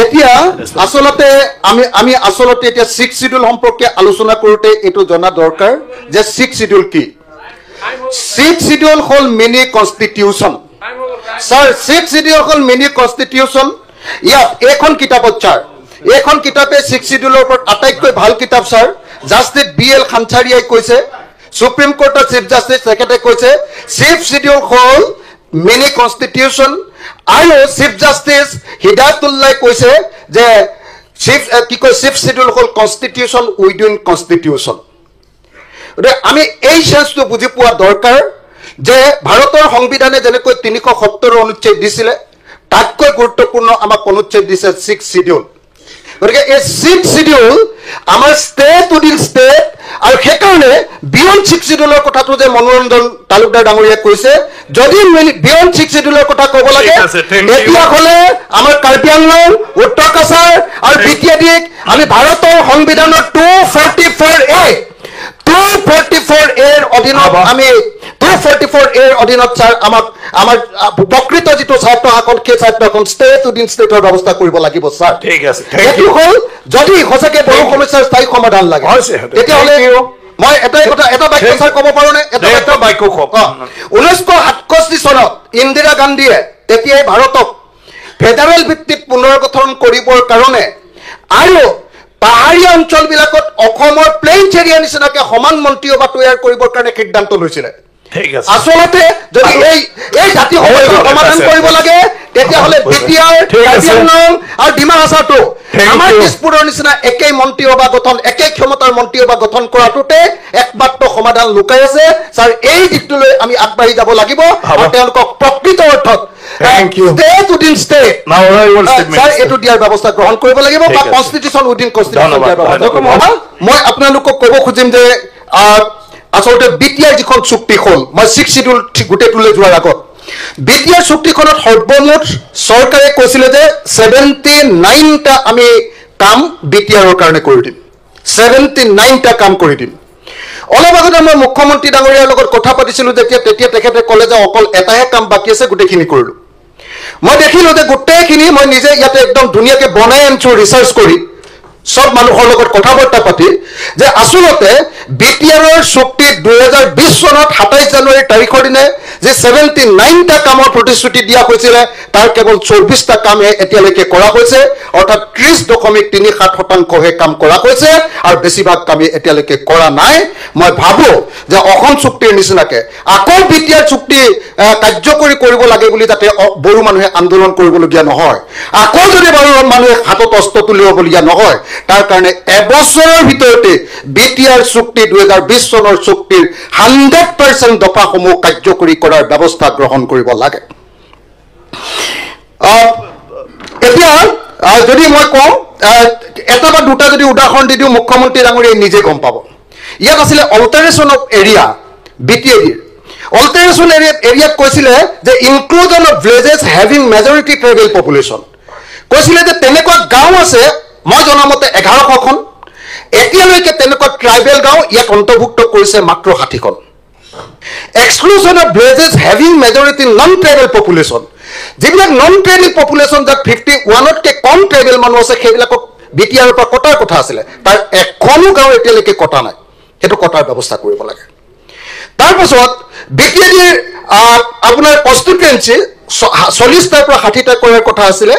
এতিয়া আচলতে আমি আমি আচলতে এতিয়া ছিক্স চিডিউল সম্পৰ্কে আলোচনা কৰোঁতে এইটো জনা দৰকাৰ যে ছিক্স চিডিউল কি। ছিক্স চিডিউল হ'ল mini constitution sir. Six schedule হ'ল মিনি কনষ্টিটিউশ্যন। ইয়াত এইখন কিতাপত ছাৰ, এইখন কিতাপে ছিক্স চিডিউলৰ ওপৰত আটাইতকৈ ভাল কিতাপ ছাৰ। জাষ্টিছ বি এল খানচাৰিয়াই কৈছে, সুপ্ৰিম কোৰ্টৰ চিফ জাষ্টিছ তেখেতে কৈছে ছিক্স চিডিউল হ'ল মিনি কনষ্টিটিউশ্যন। আৰু চিফ জাষ্টিছ হিদায়তুল্লাই কৈছে যে চিফ কি কয়, ছিক্স চিডিউল হ'ল কনষ্টিটিউশ্যন উইদিন কনষ্টিটিউশ্যন। গতিকে আমি এই চেন্সটো বুজি পোৱা দৰকাৰ যে ভাৰতৰ সংবিধানে যেনেকৈ 370 অনুচ্ছেদ দিছিলে, তাতকৈ গুৰুত্বপূৰ্ণ আমাক অনুচ্ছেদ দিছে ছিক্স চিডিউল। গতিকে এই ছিক্স চিডিউল আমাৰ ষ্টেট উইদিন ষ্টেট। আৰু সেইকাৰণে বিয়ণ্ড ছিক্স চিডিউলৰ কথাটো যে মনোৰঞ্জন তালুকদাৰ ডাঙৰীয়াই কৈছে, যদি বিয়ণ্ড ছিক্স চিডিউলৰ কথা ক'ব লাগে তেতিয়া হ'লে আমাৰ কাৰ্বি আংলং, উত্তৰ কাছাৰ আৰু বি টি এ ডিক আমি ভাৰতৰ সংবিধানৰ 244A, 244 এৰ অধীনত, আমি 244 এৰ অধীনত ছাৰ আমাক আমাৰ প্ৰকৃত যিটো স্বায়ত্তশাসন, সেই স্বায়ত্তশাসন ষ্টেট উইদিন ষ্টেটৰ ব্যৱস্থা কৰিব লাগিব ছাৰ। ঠিক আছে। এইটো হ'ল যদি সঁচাকে বড়ো সমস্যাৰ স্থায়ী সমাধান লাগে তেতিয়াহ'লে মই এটাই কথা, এটা বাক্য ছাৰ ক'ব পাৰোঁনে? এটা বাক্য কওক। 1967 চনত ইন্দিৰা গান্ধীয়ে তেতিয়াই ভাৰতক ফেডাৰেল ভিত্তিত পুনৰ্গঠন কৰিবৰ কাৰণে আৰু পাহাৰীয়া অঞ্চলবিলাকত অসমৰ প্লেইনছ এৰিয়া নিচিনাকে সমান মন্ত্ৰীসভা তৈয়াৰ কৰিবৰ কাৰণে সিদ্ধান্ত লৈছিলে। আচলতে যদি এই এই জাতি সমস্যাৰ সমাধান কৰিব লাগে তেতিয়াহ'লে B T R, Karbi Anglong আৰু ডিমা হাছাওটো আমাৰ তেজপুৰৰ নিচিনা একেই মন্ত্ৰীসভা গঠন, একেই ক্ষমতাৰ মন্ত্ৰীসভা গঠন কৰাটোতে একমাত্ৰ সমাধান লুকাই আছে ছাৰ। এই দিশটোলৈ আমি আগবাঢ়ি যাব লাগিব আৰু তেওঁলোকক প্ৰকৃত অৰ্থত ষ্টেট উইদিন ষ্টেট ছাৰ এইটো দিয়াৰ ব্যৱস্থা গ্ৰহণ কৰিব লাগিব বা কনষ্টিটিউশ্যন উইদিন কনষ্টিটিউশ্যন দিয়াৰ ব্যৱস্থা। মই আপোনালোকক ক'ব খুজিম যে আচলতে বি টি আৰ যিখন চুক্তি হ'ল, মই ছিক্স চিডিউল গোটেইটোলৈ যোৱাৰ আগত বি টি আৰ চুক্তিখনত সৰ্বমুঠ চৰকাৰে কৈছিলে যে 79টা আমি কাম বি টি আৰৰ কাৰণে কৰি দিম, 79টা কাম কৰি দিম। অলপ আগতে মই মুখ্যমন্ত্ৰী ডাঙৰীয়াৰ লগত কথা পাতিছিলোঁ যেতিয়া, তেতিয়া তেখেতে ক'লে যে অকল এটাহে কাম বাকী আছে, গোটেইখিনি কৰিলোঁ। মই দেখিলোঁ যে গোটেইখিনি মই নিজে ইয়াতে একদম ধুনীয়াকৈ বনাই আনিছোঁ, ৰিচাৰ্চ কৰি চব মানুহৰ লগত কথা বাৰ্তা পাতি, যে আচলতে বি টি আৰৰ চুক্তিত 2020 চনত 27 জানুৱাৰী তাৰিখৰ দিনে যে 79টা কামৰ প্ৰতিশ্ৰুতি দিয়া হৈছিলে, তাৰ কেৱল 24টা কামহে এতিয়ালৈকে কৰা হৈছে, অৰ্থাৎ 30.37%হে কাম কৰা হৈছে আৰু বেছিভাগ কামেই এতিয়ালৈকে কৰা নাই। মই ভাবোঁ যে অসম চুক্তিৰ নিচিনাকে আকৌ বি টি আৰ চুক্তি কাৰ্যকৰী কৰিব লাগে বুলি যাতে বড়ো মানুহে আন্দোলন কৰিবলগীয়া নহয়, আকৌ যদি বড়ো মানুহে হাতত অস্ত্ৰ তুলিবলগীয়া নহয়, তাৰ কাৰণে এবছৰৰ ভিতৰতে বি টি আৰ চুক্তি 2020 চনৰ চুক্তিৰ 100% দফাসমূহ কাৰ্যকৰী কৰাৰ ব্যৱস্থা গ্ৰহণ কৰিব লাগে। এতিয়া যদি মই কওঁ, এটা বা দুটা যদি উদাহৰণ দি দিওঁ, মুখ্যমন্ত্ৰী ডাঙৰীয়াই নিজে গম পাব। ইয়াত আছিলে alteration of area, B T এ ডিৰ অল্টাৰেশ্যন এৰিয়াত কৈছিলে যে inclusion of villages having majority tribal population. কৈছিলে যে তেনেকুৱা গাঁও আছে, মই জনামতে 1100খন, এতিয়ালৈকে তেনেকুৱা ট্ৰাইবেল গাঁও ইয়াত অন্তৰ্ভুক্ত কৰিছে মাত্ৰ 60খন। Exclusion of villages having majority non tribal population, যিবিলাক নন ট্ৰাইবেল পপুলেশ্যন যাত 51তকৈ কম ট্ৰাইবেল মানুহ আছে, সেইবিলাকক বি টি আৰৰ পৰা কটাৰ কথা আছিলে, তাৰ এখনো গাঁও এতিয়ালৈকে কটা নাই, সেইটো কটাৰ ব্যৱস্থা কৰিব লাগে। তাৰপাছত বি টি এ ডিৰ আপোনাৰ কনষ্টিটুৱেঞ্চি 40টাৰ পৰা 60টা কৰাৰ কথা আছিলে।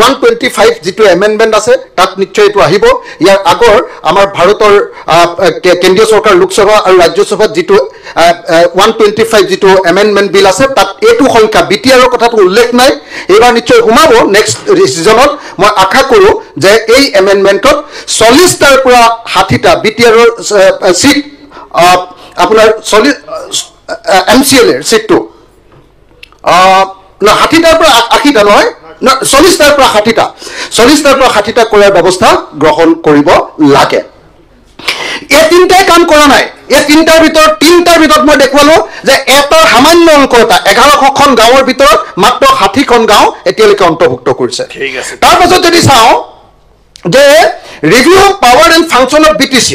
125 যিটো এমেণ্ডমেণ্ট আছে তাত নিশ্চয় এইটো আহিব। ইয়াৰ আগৰ আমাৰ ভাৰতৰ কেন্দ্ৰীয় চৰকাৰ লোকসভা আৰু ৰাজ্যসভাত যিটো 125 যিটো এমেণ্ডমেণ্ট বিল আছে তাত এইটো সংখ্যা বি টি আৰৰ কথাটো উল্লেখ নাই, এইবাৰ নিশ্চয় সোমাব নেক্সট ছিজনত। মই আশা কৰোঁ যে এই এমেণ্ডমেণ্টত 40টাৰ পৰা 60টা বি টি আৰৰ চিট, আপোনাৰ 40 এম চি এল এৰ চিটটো 60টাৰ পৰা 80টা নহয়, 40টাৰ পৰা 60টা, 40টাৰ পৰা 60টা কৰাৰ ব্যৱস্থা গ্ৰহণ কৰিব লাগে। এই তিনিটাই কাম কৰা নাই। এই তিনিটাৰ ভিতৰত মই দেখুৱালো যে এটা সামান্য অংক এটা 1100খন গাঁৱৰ ভিতৰত মাত্ৰ 60খন গাঁও এতিয়ালৈকে অন্তৰ্ভুক্ত কৰিছে। তাৰপাছত যদি চাওঁ যে review power and function of B T C,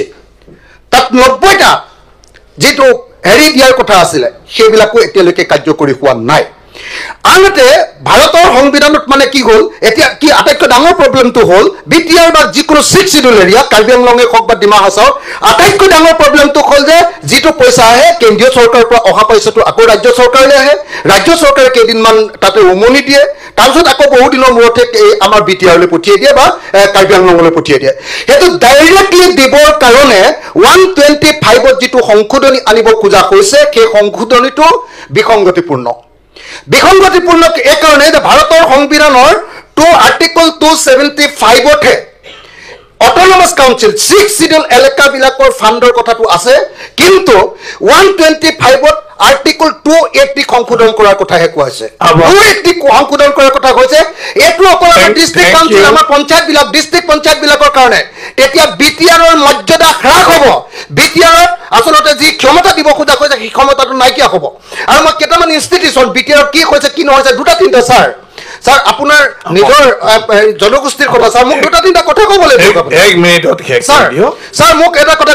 তাত 90টা যিটো হেৰি দিয়াৰ কথা আছিলে সেইবিলাকো এতিয়ালৈকে কাৰ্যকৰী হোৱা নাই। আনহাতে ভাৰতৰ সংবিধানত মানে কি হ'ল, এতিয়া কি আটাইতকৈ ডাঙৰ প্ৰব্লেমটো হ'ল বি টি আৰ বা যিকোনো ছিক্স চিডিউল এৰিয়া, কাৰ্বি আংলঙে হওক বা ডিমা হাছাও, আটাইতকৈ ডাঙৰ প্ৰব্লেমটো হ'ল যে যিটো পইচা আহে কেন্দ্ৰীয় চৰকাৰৰ পৰা অহা পইচাটো আকৌ ৰাজ্য চৰকাৰলৈ আহে, ৰাজ্য চৰকাৰে কেইদিনমান তাতে উমনি দিয়ে, তাৰপিছত আকৌ বহু দিনৰ মূৰতে এই আমাৰ বি টি আৰলৈ পঠিয়াই দিয়ে বা কাৰ্বি আংলঙলৈ পঠিয়াই দিয়ে। সেইটো ডাইৰেক্টলি দিবৰ কাৰণে 125ত যিটো সংশোধনী আনিব খোজা হৈছে, সেই সংশোধনীটো বিসংগতিপূৰ্ণ। বিসংগতিপূৰ্ণ এইকাৰণে যে ভাৰতৰ সংবিধানৰ আৰ্টিকল 275তহে অট'নমাছ কাউন্সিল 6 চিডিউল এলেকাবিলাকৰ ফাণ্ডৰ কথাটো আছে, কিন্তু 125ত আৰ্টিকল 280 সংশোধন কৰাৰ কথাহে কোৱা হৈছে। 280 সংশোধন কৰাৰ কথা কৈছে। এইটো অকল আমাৰ ডিষ্ট্ৰিক্ট কাউন্সিল, আমাৰ পঞ্চায়তবিলাক, ডিষ্ট্ৰিক্ট পঞ্চায়তবিলাকৰ কাৰণে। তেতিয়া বি টি আৰৰ মৰ্যাদা হ্ৰাস হ'ব। বি টি আৰত আচলতে যি ক্ষমতা দিব খোজা হৈছে সেই ক্ষমতাটো নাইকিয়া হ'ব। আৰু মই কেইটামান ইনষ্টিটিউশ্যন বি টি আৰত কি হৈছে কি নহৈছে দুটা তিনিটা, ছাৰ ছাৰ আপোনাৰ নিজৰ জনগোষ্ঠীৰ কথা ছাৰ, মোক দুটা তিনিটা কথা ক'ব লাগিব। এক মিনিটত শেষ ছাৰ। ছাৰ মোক এটা কথা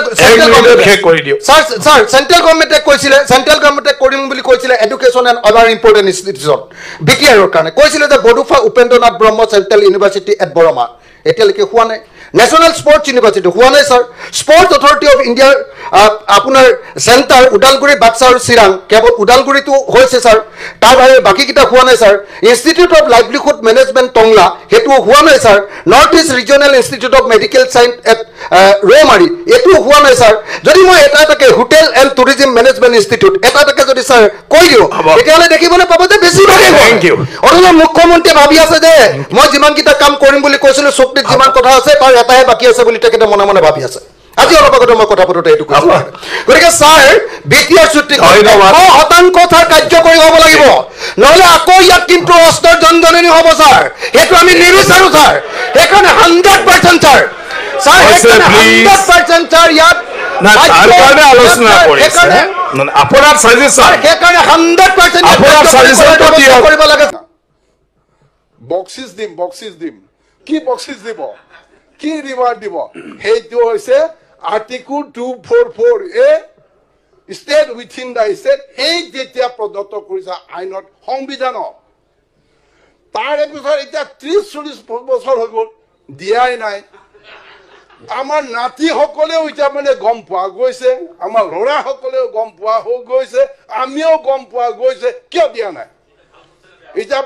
কৰি দিয়ক ছাৰ। ছাৰ চেণ্ট্ৰেল গভৰ্ণমেণ্টে কৈছিলে, চেণ্ট্ৰেল গভৰ্ণমেণ্টে কৰিম বুলি কৈছিলে education and other important institution B T আৰৰ কাৰণে কৈছিলে যে বডোফা উপেন্দ্ৰনাথ ব্ৰহ্ম চেণ্ট্ৰেল ইউনিভাৰ্চিটি এট বৰমা, এতিয়ালৈকে হোৱা নাই। নেশ্যনেল স্পৰ্টছ ইউনিভাৰ্চিটি হোৱা নাই ছাৰ। স্পৰ্টছ অথৰিটি অফ ইণ্ডিয়াৰ আপোনাৰ চেণ্টাৰ ওদালগুৰি, বাক্সা আৰু চিৰাং, কেৱল ওদালগুৰিটো হৈছে ছাৰ, তাৰ বাহিৰে বাকীকেইটা হোৱা নাই sir. Institute of livelihood management Tangla, সেইটোও হোৱা নাই sir. North East regional institute of medical science at Rowmari, এইটোও হোৱা নাই ছাৰ। যদি মই এটা এটাকে hotel and tourism management institute এটা এটাকে যদি ছাৰ কৈ দিওঁ, তেতিয়াহ'লে দেখিবলৈ পাব যে বেছিভাগেই। অথচ মুখ্যমন্ত্ৰীয়ে ভাবি আছে যে মই যিমানকেইটা কাম কৰিম বুলি কৈছিলোঁ, চুক্তিত যিমান কথা আছে তাৰ এটাহে বাকী আছে বুলি তেখেতে মনে মনে ভাবি আছে। আজি অলপ আগতে মই কথা পাতোতে এইটো কৈছোঁ। গতিকে ছাৰ বি টি আৰ চুক্তি 100% ছাৰ কাৰ্যকৰী হ'ব লাগিব, নহ'লে আকৌ ইয়াত কিন্তু অস্ত্ৰৰ জনজননী হ'ব ছাৰ। সেইটো আমি নিবিচাৰোঁ ছাৰ। সেইকাৰণে 100% ছাৰ, ছাৰ সেইকাৰণে 100% ছাৰ ইয়াত আপোনাৰ সেইকাৰণে 100% কৰিব লাগে। বক্সিচ দিম, বক্সিচ দিম, কি বক্সিচ দিব, কি ৰিৱাৰ্ড দিব, সেইটো হৈছে article 244 A state within the state, সেই যেতিয়া প্ৰদত্ত কৰিছে আইনত সংবিধানত, তাৰে পিছত এতিয়া 30-40 বছৰ হৈ গ'ল দিয়াই নাই। আমাৰ নাতিসকলেও এতিয়া মানে গম পোৱা গৈছে, আমাৰ ল'ৰাসকলেও গম পোৱা হৈ গৈছে, আমিও গম পোৱা গৈছে, কিয় দিয়া নাই? এতিয়া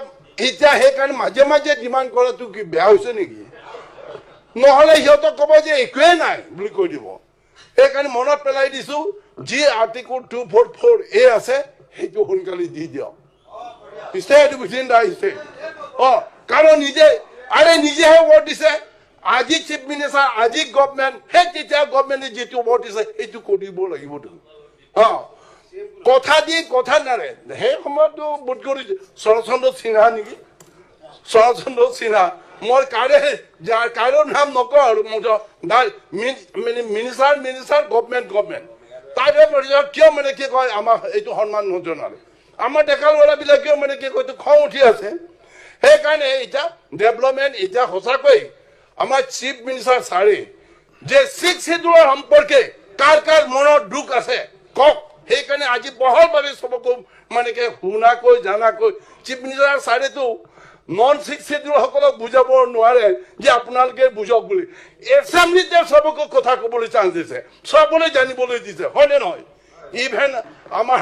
এতিয়া সেইকাৰণে মাজে মাজে ডিমাণ্ড কৰাটো কি বেয়া হৈছে নেকি? নহ'লে সিহঁতক ক'ব যে একোৱেই নাই বুলি কৈ দিব। সেইকাৰণে মনত পেলাই দিছোঁ, যি আৰ্টিকল 244 এ আছে সেইটো সোনকালে দি দিয়ক, ষ্টেট উইথিন the state. অঁ, কাৰণ নিজে আৰে নিজেহে ভোট দিছে, আজি চিফ মিনিষ্টাৰ, আজি গভমেণ্ট, সেই তেতিয়া গভমেণ্টে যিটো ভোট দিছে সেইটো কৰিব লাগিব। তুমি অঁ কথা দি কথা নাৰে। সেই সময়ততো বোধ কৰি শৰৎচন্দ্ৰ সিনহা নেকি, শৰৎচন্দ্ৰ সিনহা, মই কাৰে যাৰ কাৰো নাম নকওঁ আৰু, মিনিষ্টাৰ মিনিষ্টাৰ গভমেণ্ট গভমেণ্ট, তাৰে কিয় মানে কি কয় আমাক এইটো সন্মান নজনালে। আমাৰ ডেকা ল'ৰাবিলাকেও মানে কি কয় খং উঠি আছে। সেইকাৰণে এতিয়া ডেভেলপমেণ্ট এতিয়া সঁচাকৈ আমাৰ চিফ মিনিষ্টাৰ ছাৰে যে ছিক্স চিডিউলৰ সম্পৰ্কে কাৰ কাৰ মনত দুখ আছে কওক, সেইকাৰণে আজি বহলভাৱে চবকো মানে কি শুনাকৈ জানাকৈ চিফ মিনিষ্টাৰ ছাৰেতো নন ছিক্স চিডিউলসকলক বুজাব নোৱাৰে যে আপোনালোকে বুজক বুলি। এছেম্বলিতে চবকে কথা ক'বলৈ চান্স দিছে, চবলৈ জানিবলৈ দিছে, হয়নে নহয়? ইভেন আমাৰ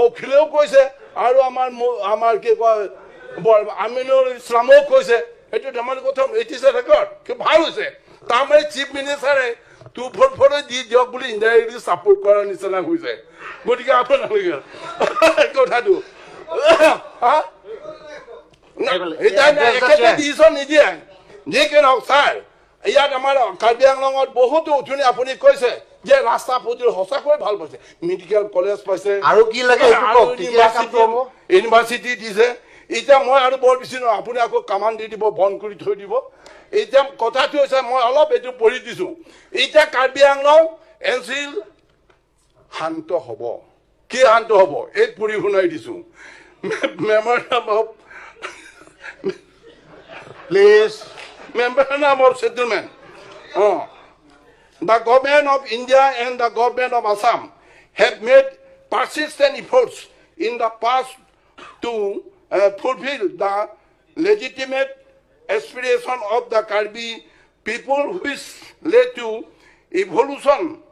অখিলেও কৈছে আৰু আমাৰ আমাৰ কি কয় আমিনুল ইছলামেও কৈছে, সেইটো ধেমালি কথা, it is a record, ভাল হৈছে। তাৰমানে চিফ মিনিষ্টাৰে 244 দি দিয়ক বুলি ইনডাইৰেক্টলি ছাপোৰ্ট কৰাৰ নিচিনা হৈছে। গতিকে আপোনালোকে কথাটো এখেতে ডিচিশ্যন নিদিয়ে, যি কি নহওক ছাৰ, ইয়াত আমাৰ কাৰ্বি আংলঙত বহুতো উঠনি আপুনি কৈছে যে ৰাস্তা পদূলি সঁচাকৈ ভাল পাইছে, মেডিকেল কলেজ পাইছে, আৰু কি লাগে ইউনিভাৰ্চিটি দিছে। এতিয়া মই আৰু বৰ বেছি নহয়, আপুনি আকৌ কামান দি দিব, বন্ধ কৰি থৈ দিব। এতিয়া কথাটো হৈছে মই অলপ এইটো পঢ়ি দিছোঁ। এতিয়া কাৰ্বি আংলং এনচিল শান্ত হ'ব, কি শান্ত হ'ব এই পঢ়ি শুনাই দিছোঁ। Memorandum of please memorandum of settlement. The government of India and the government of Assam have made persistent efforts in the past to fulfill the legitimate aspiration of the Karbi people, which led to devolution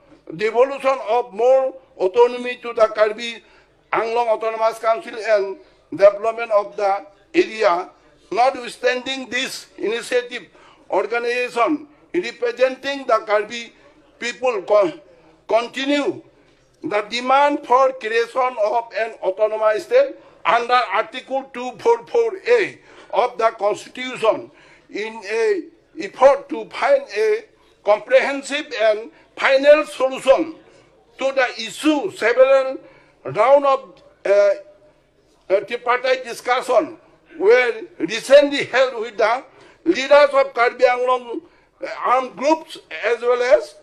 of more autonomy to the Karbi Anglong Autonomous Council and development of the area. Notwithstanding this initiative, organization representing the Karbi people continue the demand for creation of an autonomous state under Article 244A of the Constitution in a effort to find a comprehensive and final solution to the issue. Several rounds of tripartite discussion were recently held with the leaders of Karbi Anglong armed groups as well as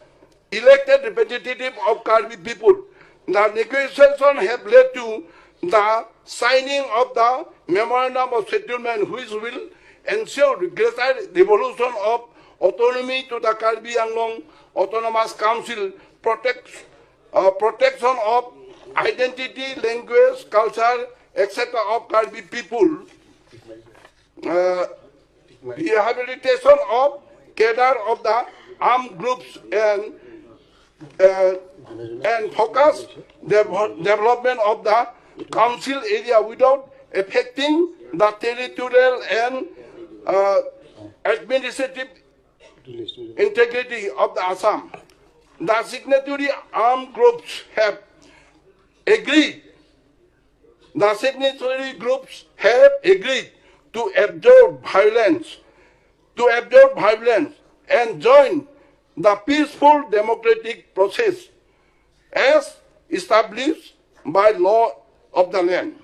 elected representatives of Karbi people. The negotiations have led to the signing of the Memorandum of Settlement, which will ensure greater devolution of autonomy to the Karbi Anglong Autonomous Council, protection of identity, language, culture, etc. of Karbi people, rehabilitation of cadre of the armed groups and focus development of the council area without affecting the territorial and administrative integrity of the Assam. The signatory armed groups have agreed. The signatory groups have agreed to absorb violence and join the peaceful democratic process as established by law of the land.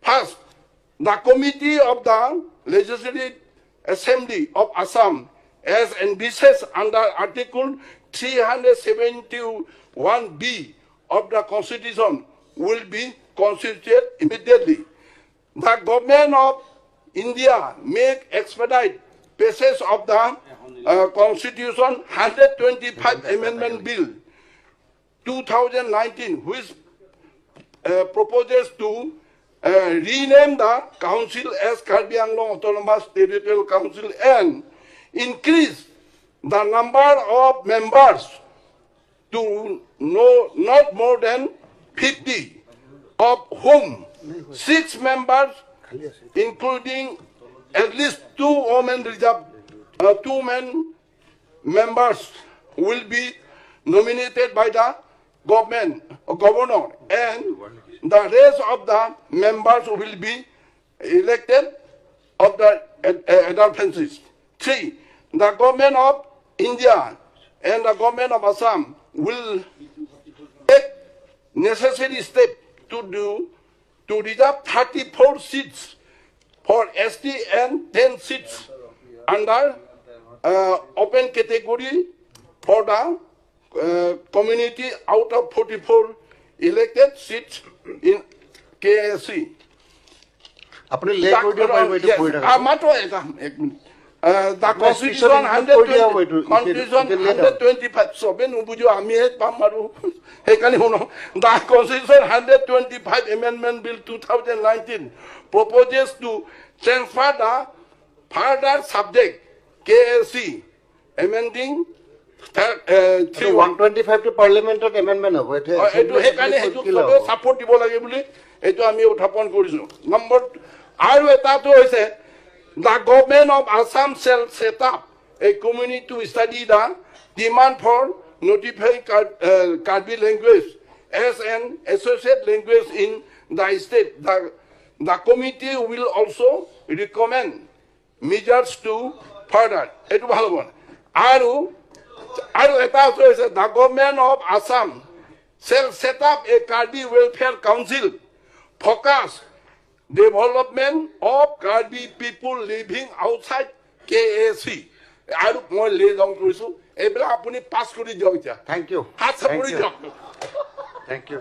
First, the Committee of the Legislative Assembly of Assam, as envisaged under Article 371B of the Constitution, will be constituted immediately. The Government of India may expedite passage of the Constitution 125 Amendment Bill 2019, which proposes to rename the council as Karbi Anglong Autonomous Territorial Council and increase the number of members to not more than 50, of whom 6 members, including at least 2 women reserved, 2 men members will be nominated by the government, governor, and the rest of the members will be elected of the adult. 3. The Government of India and the Government of Assam will take necessary steps to reserve 34 seats for ST and 10 seats under open category for the community out of 44 elected seats in KAC. আপুনি লে কৰি দিব পাৰিব এইটো পঢ়ি থাকক। মাত্ৰ এটা এক মিনিট। The Constitution 125, চবে নুবুজিও, আমিহে পাম আৰু সেইকাৰণে শুনক। The Constitution 125 Amendment Bill 2019 proposes to transfer the further subject KAC amending 125 টো পাৰ্লিয়ামেণ্টত এমেণ্ডমেণ্ট হ'ব। এইটো সেইকাৰণে সেইটো চবে ছাপোৰ্ট দিব লাগে বুলি এইটো আমি উত্থাপন কৰিছোঁ। নম্বৰ আৰু এটাটো হৈছে the Government of Assam shall set up a committee to study the demand for notifying Karbi language as an associate language in the state. The committee will also recommend measures to further. এইটো ভাল হ'ব। আৰু আৰু এটা হৈছে the Government of Assam shall set up a Karbi Welfare Council, focus development of Karbi people living outside KAC. আৰু মই লে যাওঁ কৰিছোঁ, এইবিলাক আপুনি পাছ কৰি দিয়ক এতিয়া। Thank you. হাত চাপৰি দিয়ক। Thank you.